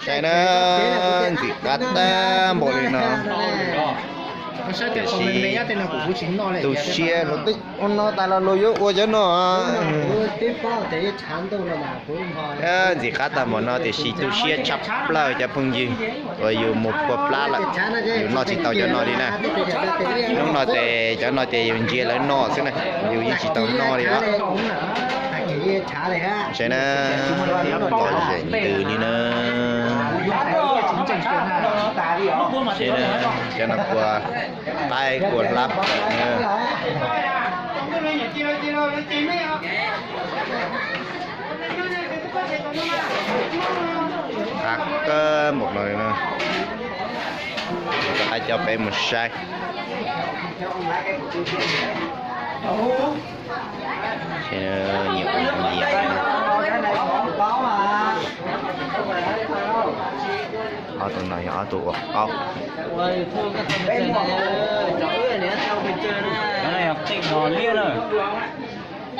Saib na, ntxim qab tag npaum li no. Tiam sis tu siab, ua no tas los luag yuav ua cov no. Ntxim qab tag npaum no tiam sis tu siab tshaj plaws cov phooj ywg uas yus mus puag plab lawm, yus noj tsis tau cov no li na. Hnub no ces cov no ces yus ntsia lawv noj xwb na, yus yeej tsis tau noj li os. Saib na, lom zem ntws li na. Saib na, cov no kua qaib kua hlab pom na. Qab kawg npaum no li na. Rov qab coj peb mus saib. Nyiam ua nyiam. Ob tug no yog ob tug ua qaub.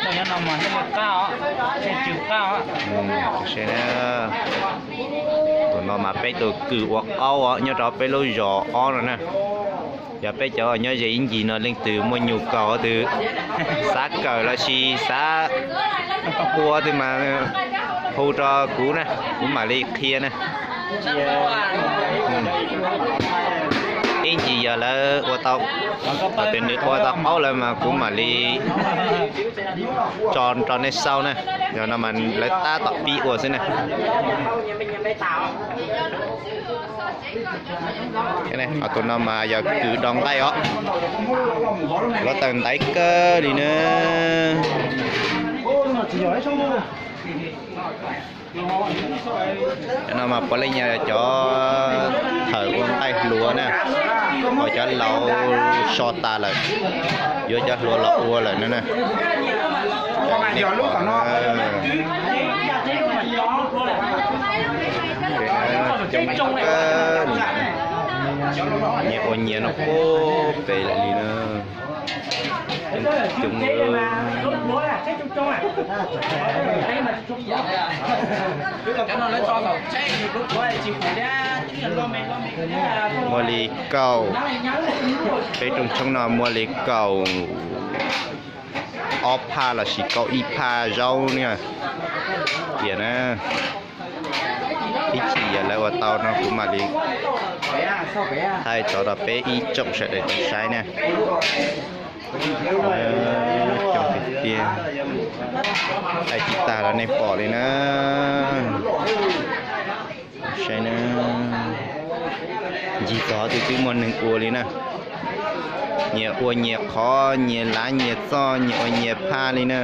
Nyob no mas thiaj li qab os, thiaj tsw qab os. Tus no mas peb tus kws ua qaub os, nyob rau peb lub zos ob no na. Yog peb cov uas nyob ze ib ncig no leej twg muaj nyu kaus twg xav kawm los sis xav ua twg mas hu rau kuv na, kuv mam li qhia na. Ib ncig yog lawv ua tau, thaum twg nws ua tau qaub lawm mas kuv mam li tso rau nej xauj na. Yog no mas lawv tab tom pib ua xwb na. Ho tus no mas yog kws do nqaij os. Luav taws ntaiv kawg li na. Cov no mas puav leej yog cov thawm ua nqaij hluas na, uas cov laus so tas lawm, yuav cov hluas los ua lawm no na. Coob kawg li, nyias ua nyias no puag pem lawm li na. Muaj li kaum, peb rooj tshoob no muaj li kaum ob phaj lossis kaum ib phaj zaub na. Tias na, ib chim yog lawv ua tau no kuv mam li thaij tso rau peb ib tsoom sawv daws tau saib na. Coob tiag tiag, thaij tsis tag los nej pom li na. Saib na, ncig txog twb twb muaj neeg ua li na. Nyias ua nyias qhov, nyias lav nyias txoj, nyias ua nyias phaj li na.